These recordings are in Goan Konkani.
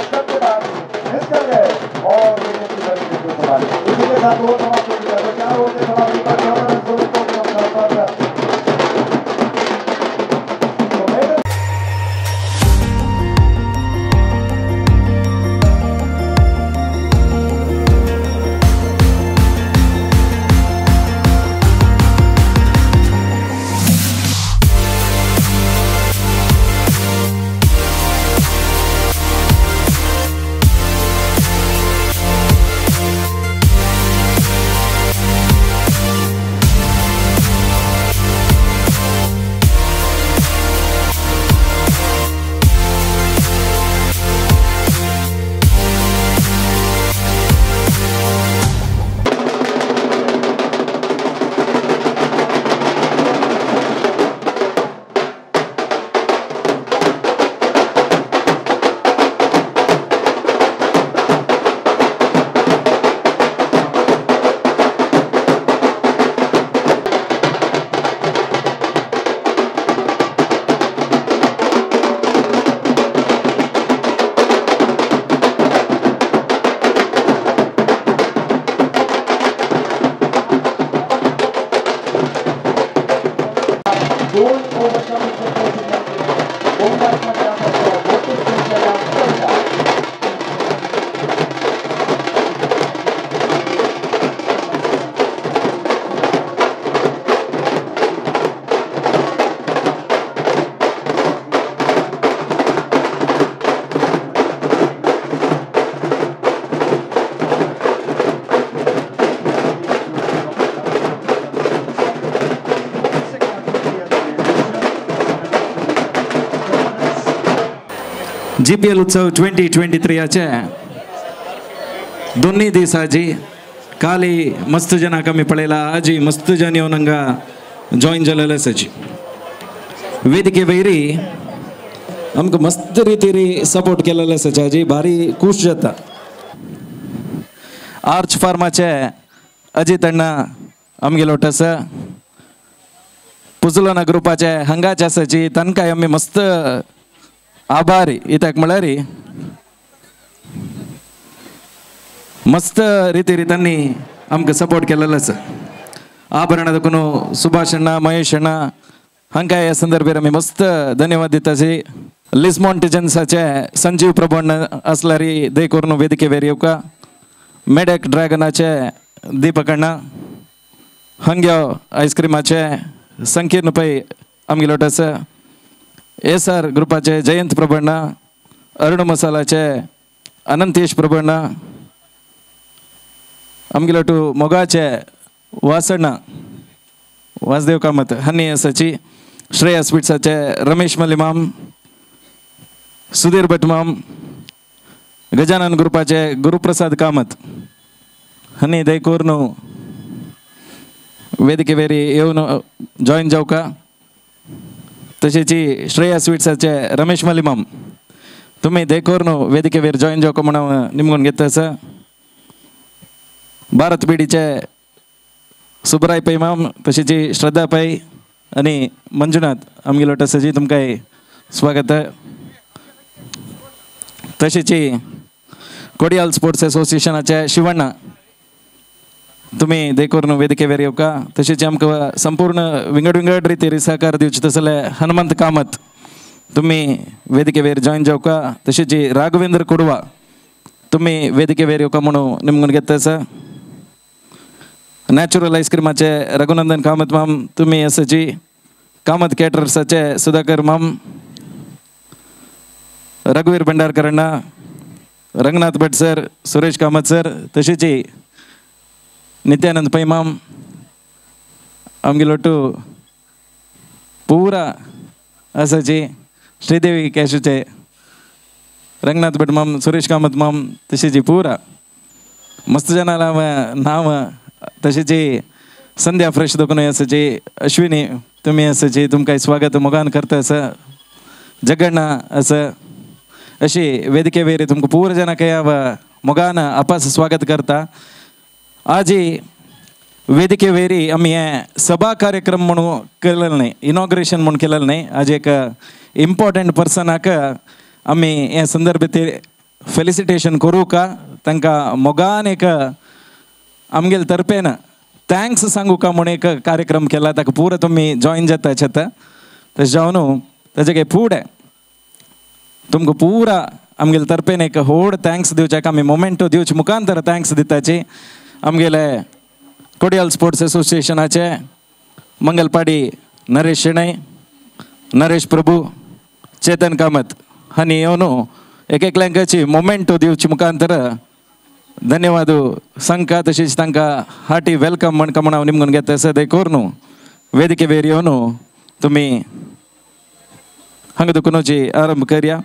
एक्शन के बाद मिस कर गए और विकेट की बड़ी संभाली। इसी के साथ वो समाप्त हो चुका है। 4 ओवर के समाप्ति पर 14 रन 16 पर। जीपीएल उत्सव 2023 दोन्ही दीस आजी काली मस्त जन कमी पळयला आजी मस्त जन येवन हांगा जॉईन जालेले आसाची। वेदिके वयरी आमकां मस्त रितीरी सपोर्ट केलेले आसाची आजी भारी खूश जाता। आर्च फार्माचे अजित अण्णा आमगेलो आसा, पुजलोना ग्रुपाचे हांगाचे आसाची, तांकांय आमी मस्त आभारी इत्याक म्हळ्यार मस्त रिती तांणी आमकां सपोर्ट केलेलो आसा। आभरणां देखून सुभाष अण्णा, महेश अण्णा हांकां ह्या संदर्भार आमी मस्त धन्यवाद दिताची। लिस्मॉन टिजन्साचे संजीव प्रभु अण्णा आसल्यार दे करून वेदिके वयर येवका, मेडॅक ड्रॅगनाचे दीपक अण्णा, हंग्यो आयस्क्रिमाचे संकीर्ण पै आमगेलो आसा, एस आर ग्रुपाचे जयंत प्रभण्णा, अरुण मसालाचे अनंतेश प्रभण्णा, आमगेलो टू मोगाचे वासण्णा वासदेव कामत हनी आसाची, श्रेया स्वीट्साचे रमेश मलिमाम, सुधीर भटमाम, गजानन ग्रुपाचे गुरुप्रसाद कामत हनी दयकूर वेदिके वयर येवन जॉईन जावका। तशेंच श्रेया स्वीट्साचे रमेश मलिमाम तुमी देखून वेदिके वयर जॉईन जावका म्हूण हांव निमगून घेता आसा। भारत पिढीचे सुब्राय पै माम, तशेंच श्रद्धा पै आनी मंजुनाथ आमगेलो आसाची तुमकां स्वागत। तशेंच कोडियाल स्पोर्ट्स एसोसिएशनाचे शिवण्णा तुमी देखून वेदिके वयर येवका। तशेंच आमकां संपूर्ण विंगड विंगड रितीर सहकार दिवचे तसले हनुमंत कामत तुमी वेदिके वयर जॉईन जावका। तशेंच राघवेंद्र कुडवा तुमी वेदिके वयर येवका म्हणून निमगून घेता आसा। नॅचरल आयस्क्रिमाचे रघुनंदन कामत माम तुमी आसाची, कामत कॅटरर्साचे सुधाकर माम, रघुवीर भंडारकर अण्णा, रंगनाथ भट सर, सुरेश कामत सर, तशेंच नित्यानंद पै माम आमगेलो टू पुरा आसाची, श्रीदेवी कॅशूचे रंगनाथ भट माम, सुरेश कामत माम, तशेंच पुरा मस्त जनाला नांव। तशेंच संध्या फ्रेश दोकून आसाची, अश्विनी तुमी आसाची तुमकां स्वागत मोगान करता आसा, जगण्णा आसा, अशी वेदिके वयर तुमकां पुरा जाणां मोगान आपास स्वागत करता। आजी वेदिके वयर आमी हे सभा कार्यक्रम म्हणून केलेलो न्हय, इनॉग्रेशन म्हणून केलेलो न्हय। आज एक इम्पॉर्टंट पर्सनाक आमी हे संदर्भ फेलिसिटेशन करूका तांकां मोगान एक आमगेले तर्फेन thanks सांगूका म्हूण एक कार्यक्रम केला ताका पुरो तुमी जॉईन जाता शेता. तशें जावन ताजे फुडें तुमकां पुरा आमगेले तर्फेन एक व्हड thanks दिवच्याक आमी मोमेंटो दिवचे मुखांतर thanks दिताची आमगेले कोडियाल स्पोर्ट्स एसोसिएशनाचे मंगलपाडी नरेश शेणै, नरेश प्रभू, चेतन कामत हांणी येवन एक एकल्यांकाची मोमेंटो दिवचे मुखांतर धन्यवाद सांगका तशेंच तांकां हार्टी welcome म्हणका म्हूण हांव निमगून घेता आसा. ते करून वेदिके वयर येवन तुमी हांगा दुकानाची आरंभ करया.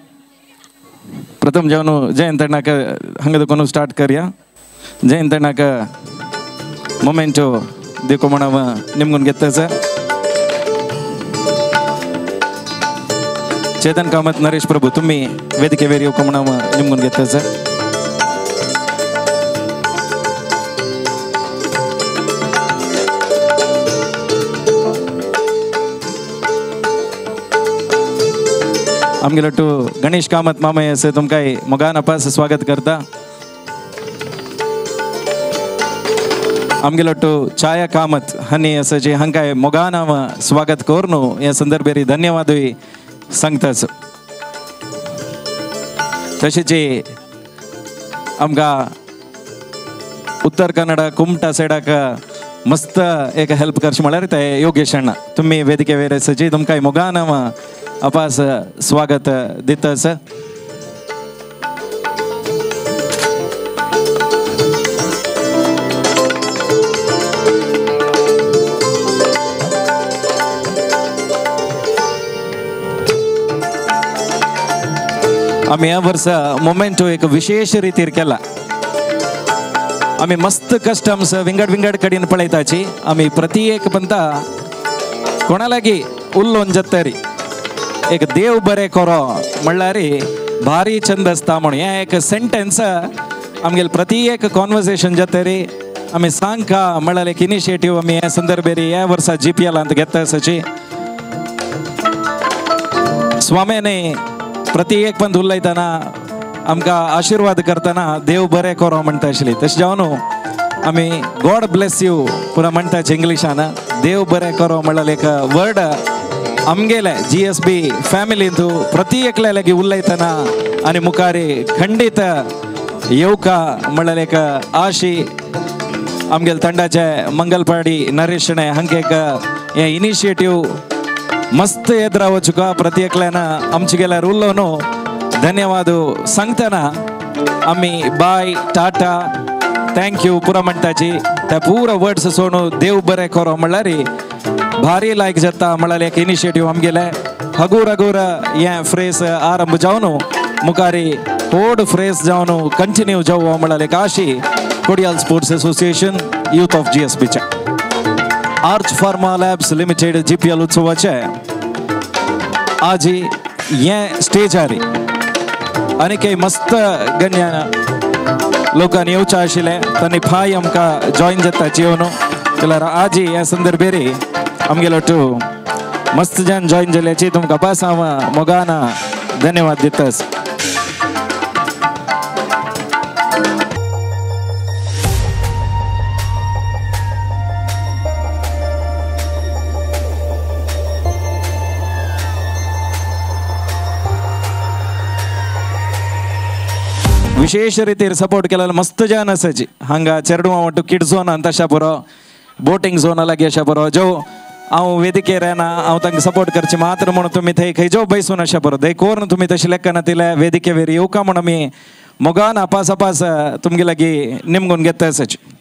प्रथम जेवण जयंत अण्णाक हांगा दुकान स्टार्ट करया. जयंत अण्णाक मोमेंटो दिवको म्हूण हांव निमगून घेता आसा. चेतन कामत, नरेश प्रभू तुमी वेदिके वयर येवको म्हूण हांव निमगून घेता आसा. आमगेलो टू गणेश कामत मामय आसा तुमकां मोगान अपास स्वागत करता. आमगेलो टू छाया कामत हांणी आसा जे हांकां मोगान हांव स्वागत करून ह्या संदर्भेर धन्यवादूय सांगताच. तशेंच आमकां उत्तर कन्नडा कुमटा सायडाक मस्त एक हेल्प करचें म्हळ्यार ते योगेश अण्णा तुमी वेदिके वयर आसा जी तुमकां मोगान हांव अपास स्वागत दितास. आमी ह्या वर्सा मोमेंटो एक विशेष रितीर केला. आमी मस्त कस्टम्स विंगड विंगड कडेन पळयताची. आमी प्रति एक पंता कोणा लागीं उलोवन जातरी एक देव बरें करो म्हणल्यार भारी छंद आसता म्हूण हें एक सेंटेन्स आमगेले प्रति एक कॉन्वर्सेशन जातरी आमी सांगका म्हणल्यार एक इनिशिएटीव आमी ह्या संदर्भेर ह्या वर्सा जी पी एलांत घेता आसाची. स्वाम्याने प्रति एक पंत उलयतना आमकां आशिर्वाद करतना देव बरें करो म्हणटा आशिल्ली. तशें जावन आमी गॉड ब्लेस you पुरा म्हणटाचे इंग्लिशान. देव बरें करो म्हणल्यार एक वर्ड आमगेले जी एस बी फॅमिलींत प्रति एकल्या लागीं उलयतना आनी मुखार खंडीत येवका म्हणल्यार एक आशी आमगेले तंडाचे मंगलपाडी नरेश शणै हांकां एक हें इनिशिएटीव मस्त येत रावचुका प्रति एकल्यान आमचे गेल्यार उरलो न्हू धन्यवाद सांगतना आमी बाय टाटा thank you पुरा म्हणटाची. त्या पुरा वर्ड्स सोडून देव बरें करो म्हणल्यार भारी लायक जाता म्हळ्यार एक इनिशिएटीव आमगेले हगूर हगूर हें फ्रेज आरंभ जावन मुखारी होड फ्रेज जावन कंटिन्यू जावं म्हळ्यार एक आशी Kodial sports association youth of G S बीचे Arch Pharma Labs Limited G P L उत्सवाचे आजी हें स्टेजार आनी काही मस्त गण्य लोकांनी येवचें आशिल्लें तांणी फाय आमकां जॉईन जाता येवन जाल्यार आजी ह्या संदर्भेर आमगेलो टू मस्त जन जॉईन जाल्याची तुमकां बस हांव मोगान धन्यवाद दितास. विशेष रितीर सपोर्ट केलेलो मस्त जन आसाची. हांगा चेडवां वांटू किड झोन तशें पुरो बोटींग झोन लागीं अशें पुरो जो हांव वेदिकेर येना हांव तांकां सपोर्ट करचें मात्र म्हणून तुमी थंय खंयचो बैसून अशें पुरो थंय कोरून तुमी तशें लेखना तिले वेदिके वयर येवका म्हूण आमी मोगान अपास अपास तुमगे लागीं निमगून घेता आसाची.